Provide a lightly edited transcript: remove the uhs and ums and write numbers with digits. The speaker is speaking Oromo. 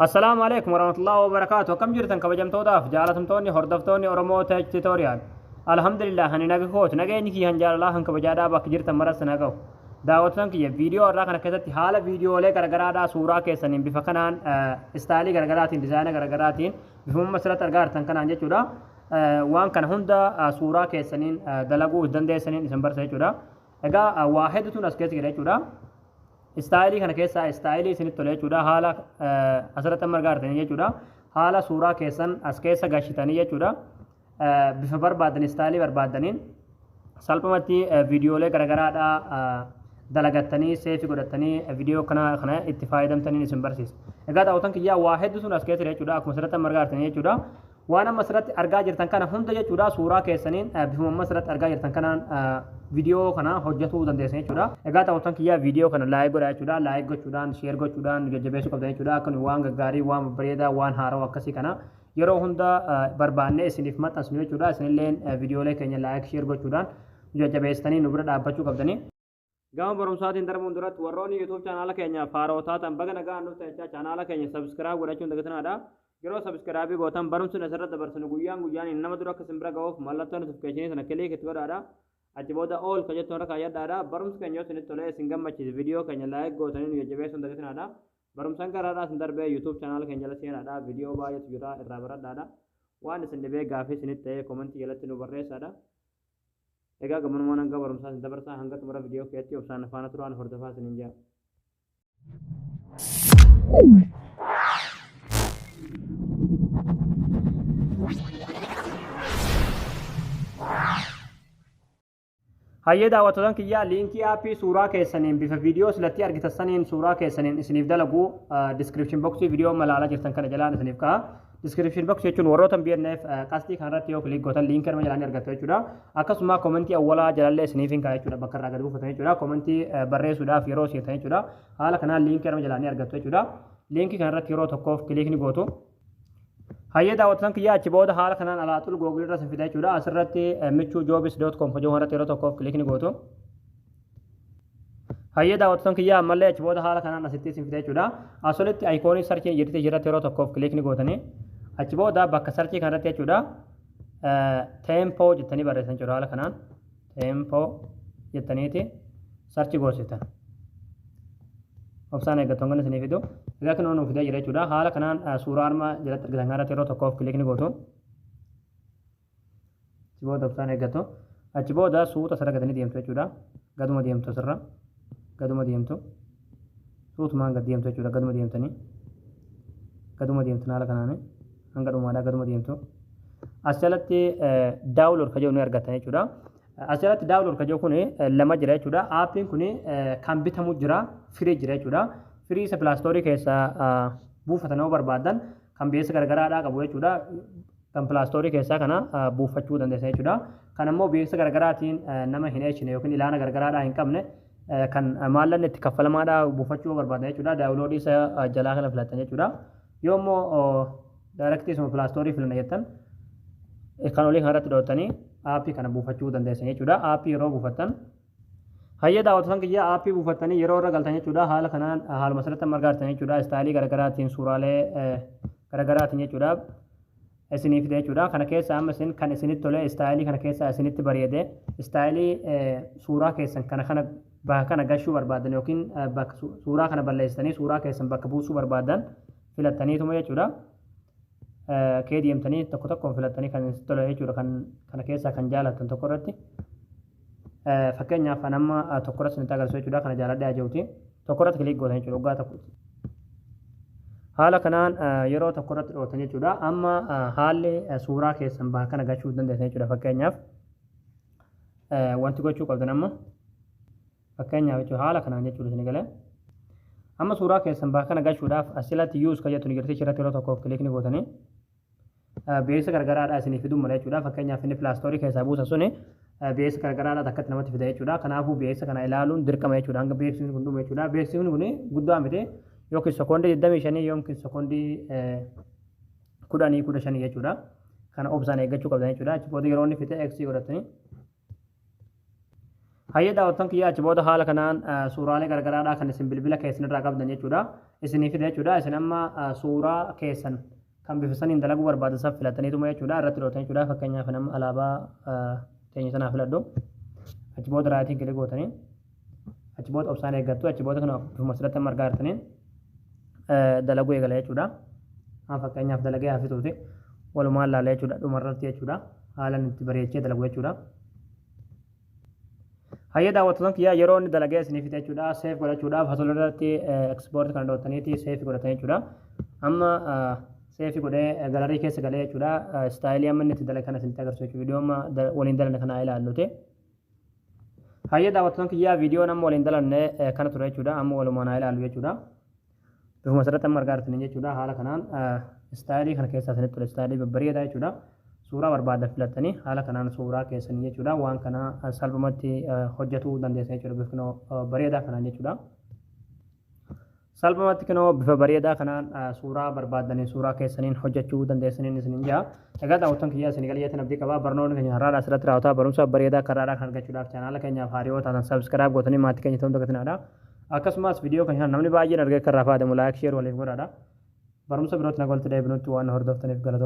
Assalaamu alaikum warahmatullahi wabarakaatu. Akkam jirtan kabajamtootaaf jaalatamtoonni hordoftoonni Oromoo Tech Tutorial? Alhamdulillah, ani naga kooti. Nageenyi kiyyan jaalalaa kan kabajaadhaa bakka jirtan maras na ga'u. Daawwattoota kiyya, viidiyoo irraa kana keessatti haala viidiyoolee garagaraadhaa suuraa keessaniin bifa kanaan, style garagaraatiin, design garagaraatiin, bifuma asirratti argaa jirtan kanaan jechuudha. Waan kana hunda suuraa keessaniin dalaguu dandeessaniin isin barsa jechuudha. Egaa waa hedduutu as keessa jira jechuudha. Style kana keessaa style isinitti tole jechuudha. Haala asirratti amma argaa jirtanii jechuudha. Haala suuraa keessan as keessa gashitanii jechuudha. Bifa barbaadan, style barbaadaniin salphumatti viidiyoolee garagaraadhaa dalagattanii, save godhattanii, viidiyoo kana itti fayyadamtaniin isin barsiisa. Egaa daawwatan kiyyaa, waa hedduutu as keessa jira jechuudha. Akkuma asirratti amma argaa jirtanii jechuudha. Waan amma asirratti argaa jirtan kana hunda jechuudha, suuraa keessaniin bifuma amma asirratti argaa jirtan kanaan viidiyoo kana hojjetuu dandeessan jechuudha. Egaa daawwatan kiyyaa, viidiyoo kana like godhaa jechuudha. Like gochuudhaan, share gochuudhaan nu jajjabeessuu qabdan jechuudha. Akka nu waan gaggaarii, waan babbareedaa, waan haarawaa akkasii kana yeroo hunda barbaannee isiniif maxxansinu jechuudha. Isinilleen viidiyoolee keenya like, share gochuudhaan nu jajjabeessitanii nu bira dhaabbachuu qabdanii. Gama barumsaatiin darbuun duratti, warroonni YouTube chaanaala keenya haarawaa taatan baga nagaan dhuftan jechaa, chaanaala keenya subscribe godhachuun dagatinaadha. Yeroo subscribe gootan barumsi asirratti dabarsinu guyyaan guyyaan nama dura akka isin bira ga'uuf mallattoo notification sana click itti godhaadha. Achi booda all ka jettuun irra kaayyadhaadha. Barumsi keenya yoo isinitti tolee isin gammachiise, viidiyoo keenya like gootanii nu jajjabeessuun dagatinaadha. Barumsaan garaadhaa isin darbee, YouTube chaanaala keenya jala seenaadha. Viidiyoo baay'eetu jira, irraa baradhaadha. Waan isin dhibee gaafii isinitti ta'ee comment jalatti nu barreessaadha. Egaa gabanumaan hanga barumsaa isin dabarsaa, hanga xumura viidiyoo keetti obsaan faana turaan hordofaa isiniin jira. Hayyee daawwattootan kiyyaa, link app suuraa keessaniin bifa viidiyoo silatti argitan saniin suuraa keessaniin isiniif dalagu description box viidiyoo malaalaa jirtan kana jalaan isiniif ka'a. Description box jechuun warroota hin beekneef, qasxii kanarratti yoo click gootan link arma jalaan argattu jechuudha. Akkasuma comment awwalaa jalallee isiniif hin ka'a jechuudha, bakka irraa gadi buufatan jechuudha. Comment barreessuudhaaf yeroo seentan jechuudha. Haala kanaan link arma jalaan ni argattu jechuudha. Link kanarratti yeroo tokkoof click ni gootu. Hayyee daawwattoota kiyyaa, achi booda haala kanaan alaaxul Google irra sin fida jechuudha. Asirratti michuujobs.com hojii irratti yeroo tokkoof click ni gootu. Hayyee daawwattoota kiyyaa, ammallee achi booda haala kanaan asitti sin fida jechuudha. Asolitti icon search jirti irratti yeroo tokkoof click ni gootanii. Achi booda bakka search kanarratti jechuudha, Tempo jettanii barreessan jechuudha. Haala kanaan Tempo jettaniiti search goositan. Obsaan eeggattoon kan isinii fidu. Egaa kunoo nuuf fidee jira jechuudha. Haala kanaan suuraa arma jalatti argitan kanarratti yeroo tokkoof click ni gootu. Achi booda obsaan eeggattu. Achi booda suuta asirra gadanii deemtu jechuudha. Gaduma deemtu asirra. Gaduma deemtu. Suutumaan gad deemtu jechuudha. Gaduma deemtanii. Gaduma deemtu haala kanaan. Hanga dhumaadhaa gaduma deemtu. As jalatti download ka jedhu ni argattan jechuudha. As jalatti download ka jedhu kun lama jira jechuudha. Aappiin kun kan bitamu jira, free jira jechuudha. Free isa Play Store keessaa buufatan yoo barbaadan, kan beeksisa garagaraadhaa qabu jechuudha. Kan Play Store keessaa kana buufachuu dandeessan jechuudha. Kan ammoo beeksisa garagaraatiin nama hin eechine yookiin ilaana garagaraadhaa hin qabne, kan maallaqni itti kaffalamaadhaa buufachuu yoo barbaadan jechuudha. Download isa jalaa kana filattan jechuudha. Yoo immoo direct isuma Play Store filanna jettan, kan olii kanarratti dhootanii app kana buufachuu dandeessan jechuudha. App yeroo buufattan, hayyee daawwattoota kiyya, app buufattanii yeroo irra galtan jechuudha. Haala kanaan haaluma asirratti amma argaa jirtan jechuudha. Style garagaraatiin, suuraalee garagaraatiin jechuudha, isinii fide jechuudha. Kana keessa amma isin kan isinitti tole, style kana keessa isinitti bareede, style suuraa keessan kana bakka kana gashuu barbaadan yookiin bakka suuraa kana balleessitanii suuraa keessan bakka buusuu barbaadan filattaniituma jechuudha. Kee deemtanii tokko tokkoon filattanii kan isinitti tole jechuudha. Kan kana keessaa kan jaalattan tokko irratti, fakkeenyaaf kan amma tokko irratti isinitti agarsiisu jechuudha. Kana jaaladhee aja'uti. Tokko irratti click gootan jechuudha. Waggaa tokko haala kanaan yeroo tokko irratti dhootan jechuudha. Amma haalli suuraa keessan bakka kana gachuu dandeessan jechuudha. Fakkeenyaaf wanti gochuu qabdan amma fakkeenyaaf jechuudha, haala kanaan jechuudha isin galee. Amma suuraa keessan bakka kana gachuudhaaf asirratti use ka jettu ni jirti, irratti yeroo tokkoof click ni gootanii beeksisa garagaraadhaa isinii fiduu mala jechuudha. Fakkeenyaaf inni Play Store keessaa buusa suni beeksisa garagaraadhaa takkatti namatti fida jechuudha. Kanaafuu beeksisa kana ilaaluun dirqama jechuudha. Hanga beeksisni kun dhumu jechuudha. Beeksisni kun guddaa miti, yookiin sekoondii 25 yookiin sekoondii 10, 15 jechuudha. Kana obsaan eeggachuu qabdan jechuudha. Achi booda yeroo inni fixe X godhatanii. Hayyee daawwattoon kiyyaa, achi booda haala kanaan suuraalee garagaraadhaa kan isin bilbila keessan irraa qabdan jechuudha. Isinii fida jechuudha. Isin amma suuraa keessan kan bifa saniin dalaguu barbaadan san filataniituma jechuudha. Irratti dhootan jechuudha. Fakkeenyaaf nama alaabaa teenya sanaa filadhu. Achi booda right click gootanii achi booda obsaan eeggattu. Achi booda kana bifuma asirratti amma argaa jirtaniin dalaguu eegala jechuudha. Amma fakkeenyaaf dalagee haa fixuuti. Walumaan laala jechuudha. Dhumarratti jechuudha. Haala inni itti bareechee dalagu jechuudha. Hayyee daawwattoota kiyyaa, yeroo inni dalagee isinii fixe jechuudha. Save godhachuudhaaf asol irratti export kana dhootaniiti save godhatan jechuudha. Amma save godhee gallery keessa galee jechuudha. Style amma inni itti dalage kana isinitti agarsiisu jechuudha. Viidiyoo amma waliin dalanne kana ilaalluti. Hayyee daawwattoota kiyyaa, viidiyoon amma waliin dalanne kana ture jechuudha. Amma walumaan haa ilaallu jechuudha. Bifuma asirratti amma argaa jirtanii jechuudha. Haala kanaan style kana keessaa isinitti tole, style babbareedaa jechuudha. Suuraa barbaadan filattanii haala kanaan suuraa keessanii jechuudha. Waan kana salphumatti hojjetuu dandeessan jechuudha. Bifni bareedaa kanaan jechuudha. Salphumatti kinoo bifa bareedaa kanaan suuraa barbaadanii suuraa keessaniin hojjechuu dandeessaniin isinin jaa. Egaa daawwattoon kiyyaa, isin galii abdii qabaa. Barnoonni keenya har'aadha asirratti raawwataa. Barumsa bareedaa karaadhaa kan argachuudhaaf chaanaala keenyaaf haaraa taatan subscribe gootanii maatii keenya ta'uun dagatinadha. Akkasumas viidiyoo keenya namni baay'een argee kan irraa fayyadamu like, share waliif godhaadha. Barumsa birootti na walitti deebinutti waan hordoftaniif galatooma.